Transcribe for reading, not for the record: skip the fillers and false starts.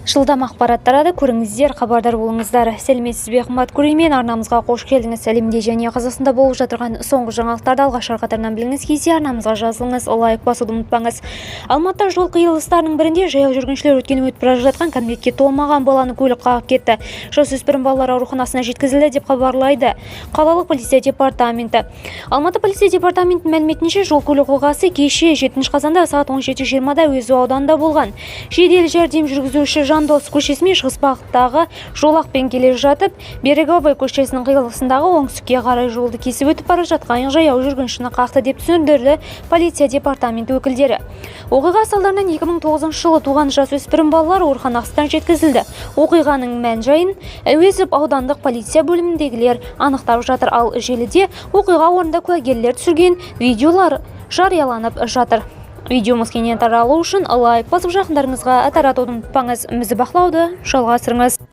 Жылдам ақпарат тарады. Көріңіздер, хабардар болыңыздар. Сәлеметсіз бе, қымбат көрермен! Арнамызға қош келдіңіз! Әлемде және Қазақстанда болып жатырған соңғы жаңалықтарды алғашқы қатарынан білгіңіз келсе, арнамызға жазылыңыз, лайк басуды ұмытпаңыз. Алматыда жол қиылыстарының бірінде жаяу жүргіншілер өткен өтіп бара жатқан кәмелетке толмаған баланы көлік қағып кетті. Жасөспірім балалар ауруханасына жеткізілді деп хабарлайды қалалық полиция департаменті. Алматы полиция департаментінің мәліметінше, жол көлік оқиғасы кеше, 7 қазанда, сағат 17:20-да Әуезов ауданында болған. Жедел жәрдем жүргізуші Жандосов көшесімен шығыс бағыттағы жолақпен келе жатып, Береговой көшесінің қиылысындағы оңтүстікке қарай жолды кесіп өтіп бара жатқан жаяу жүргіншіні қақты деп түсіндірді полиция департаменті өкілдері. Оқиға салдарынан 2009 жылы туған жасөспірім балалар ауруханасына жеткізілді. Оқиғаның мән-жайын Әуезов аудандық полиция бөліміндегілер анықтап жатыр. Ал желіде оқиға орнында куәгерлер түсірген видеолар жарияланып жатыр. Видеомыз кеңінен таралу үшін лайк басып, жақындарыңызға таратуды ұмытпаңыз. Бізді бақылауды жалғастырыңыз.